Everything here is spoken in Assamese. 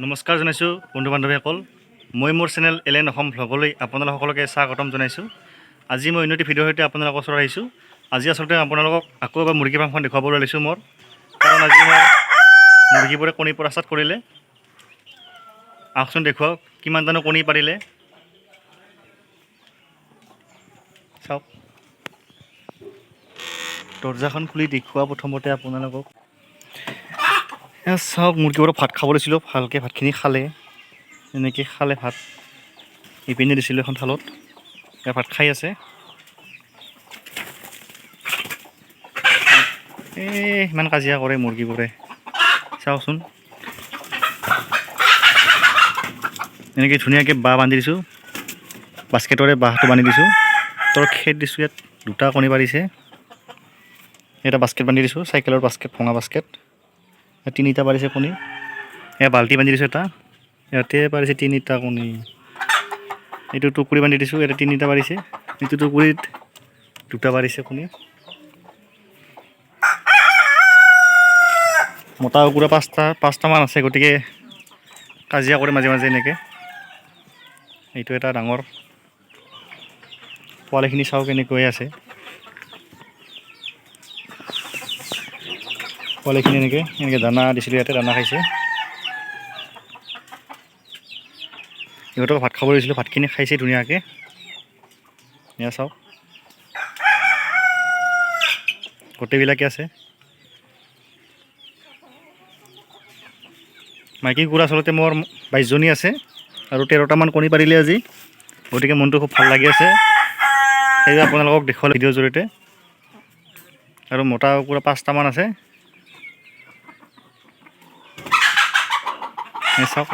নমস্কাৰ জনাইছোঁ বন্ধু বান্ধৱীসকল। মই মোৰ চেনেল এলেন অসম ভ্লগলৈ আপোনালোক সকলোকে স্বাগতম জনাইছোঁ। আজি মই অন্য এটি ভিডিঅ'ৰ সৈতে আপোনালোকৰ ওচৰত আহিছোঁ। আজি আচলতে আপোনালোকক আকৌ এবাৰ মুৰ্গী ফাৰ্মখন দেখুৱাবলৈ লৈছোঁ মোৰ, কাৰণ আজি মই মুৰ্গীবোৰে কণী পৰা ষ্টাৰ্ট কৰিলে। আহকচোন, দেখুৱাওক কিমানটানো কণী পাৰিলে। চাওক, দৰ্জাখন খুলি দেখুওৱা প্ৰথমতে আপোনালোকক। এয়া চাওক, মুৰ্গীবোৰক ভাত খাব দিছিলোঁ। ভালকৈ ভাতখিনি খালে, এনেকৈ খালে ভাত। ইপিনে দিছিলোঁ এখন থালত। এয়া ভাত খাই আছে। এই ইমান কাজিয়া কৰে মুৰ্গীবোৰে, চাওকচোন। এনেকৈ ধুনীয়াকৈ বাঁহ বান্ধি দিছোঁ, বাস্কেটৰে বাঁহটো বান্ধি দিছোঁ। তলত খেৰ দিছোঁ। ইয়াত দুটা কণী পাৰিছে। এটা বাস্কেট বান্ধি দিছোঁ, চাইকেলৰ বাস্কেট, ভঙা বাস্কেট। ইয়াত তিনিটা পাৰিছে কণী। এয়া বাল্টি বান্ধি দিছোঁ এটা, ইয়াতে পাৰিছে তিনিটা কণী। এইটো টুকুৰি বান্ধি দিছোঁ, ইয়াতে তিনিটা পাৰিছে। এইটো টুকুৰিত দুটা পাৰিছে কণী। মতা কুকুৰা পাঁচটামান আছে, গতিকে কাজিয়া কৰে মাজে মাজে এনেকৈ। এইটো এটা ডাঙৰ পোৱালিখিনি চাওঁ কেনেকৈ আছে। পোৱালিখিনি এনেকৈ এনেকৈ দানা দিছিলোঁ, ইয়াতে দানা খাইছে। ইহঁতক ভাত খাব দিছিলোঁ, ভাতখিনি খাইছে ধুনীয়াকৈ। এয়া চাওক, গোটেইবিলাকে আছে। মাইকী কুকুৰা আচলতে মোৰ 22জনী আছে আৰু 13টামান কণী পাৰিলে আজি। গতিকে মনটো খুব ভাল লাগি আছে, সেয়ে আপোনালোকক দেখুৱালে ভিডিঅ'ৰ জৰিয়তে। আৰু মতা কুকুৰা পাঁচটামান আছে। এই চাওক,